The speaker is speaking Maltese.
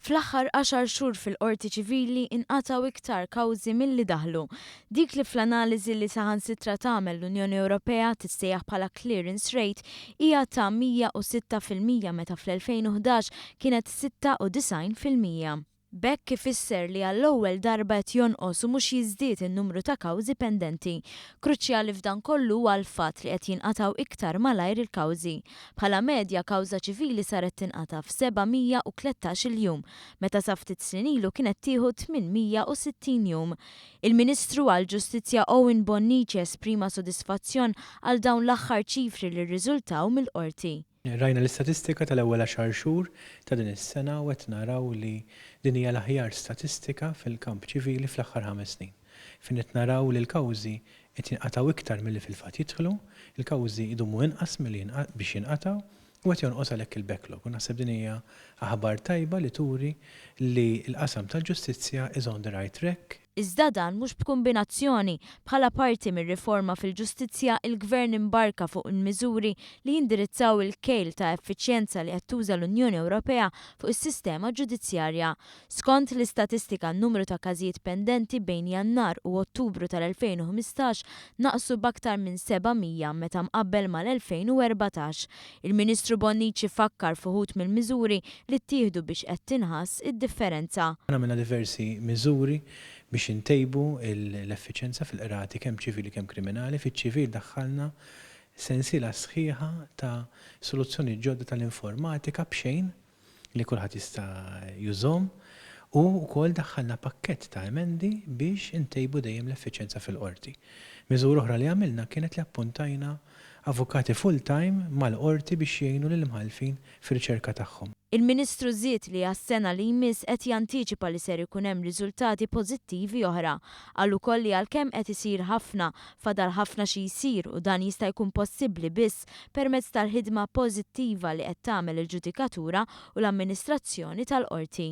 Fl-aħħar għaxar xhur fil-Qorti Ċivili inqatgħu iktar kawżi milli daħlu. Dik li fl-analiżi li saħansitra tagħmel l-Unjoni Ewropea tissejjaħ bħala clearance rate hija ta' 106% meta fl-2011 kienet 96%. B'hekk ifisser li għall-ewwel darba qed jonqos u mhux jiżdied in-numru ta' kawżi pendenti. Kruċjali f'dan kollu huwa l-fatt li qed jinqatgħu iktar malajr il-kawżi. Bħala medja kawża ċivili saret tinqata' f'713-il jum, meta sa ftit snin ilu kienet tieħu 860 jum. Il-Ministru għall-Ġustizzja Owen Bonnici esprima sodisfazzjon għal dawn l-aħħar ċifri li rriżultaw mill-Qorti. Rajna l-istatistika tal-ewwel għaxar xhur ta' din is-sena u qed naraw li din hija l-aħjar statistika fil-kamp ċivili fl-aħħar ħames snin. Fejn qed naraw li l-kawżi qed jinqatgħu iktar milli fil-fatt jidħlu, il-kawżi jdumu inqas milli biex jinqatgħu u qed jonqos għalhekk il-backlog. U naħseb din hija aħbar tajba li turi li l-qasam tal-ġustizzja is on the right track. Iżda dan mhux b'kumbinazzjoni. Bħala parti mir-riforma fil-ġustizzja, il-Gvern imbarka fuq il-miżuri li jindirizzaw il-kejl ta' effiċjenza li qed tuża l-Unjoni Ewropea fuq is-sistema ġudizzjarja. Skont l-istatistika n-numru ta' każijiet pendenti bejn Jannar u Ottubru tal-2015 naqsu b'aktar minn 700 meta mqabbel mal-2014. Il-Ministru Bonnici fakkar f'uħud mill-miżuri li ttieħdu biex qed tinħass id-differenza. Aħna għamilna diversi miżuri biex intejbu l-effiċjenza fil-qrati kemm ċivili kemm kriminali. Fiċ-ċivil daħħalna sensiela sħiħa ta' soluzzjonijiet ġodda tal-informatika b'xejn li kulħadd jista' jużhom u wkoll daħħalna pakkett ta' emendi biex intejbu dejjem l-effiċjenza fil-qorti. Miżura oħra li għamilna kienet li appuntajna avukati full-time mal-qorti biex jgħinu lill-imħallfin fir-riċerka tagħhom. Il-Ministru żied li għas-sena li jmiss qed jantiċipa li ser ikun hemm riżultati pożittivi oħra. Qal ukoll li għalkemm qed isir ħafna, fadal ħafna xi jsir u dan jista' jkun possibbli biss permezz tal-ħidma pożittiva li qed tagħmel il-ġudikatura u l-amministrazzjoni tal-Qorti.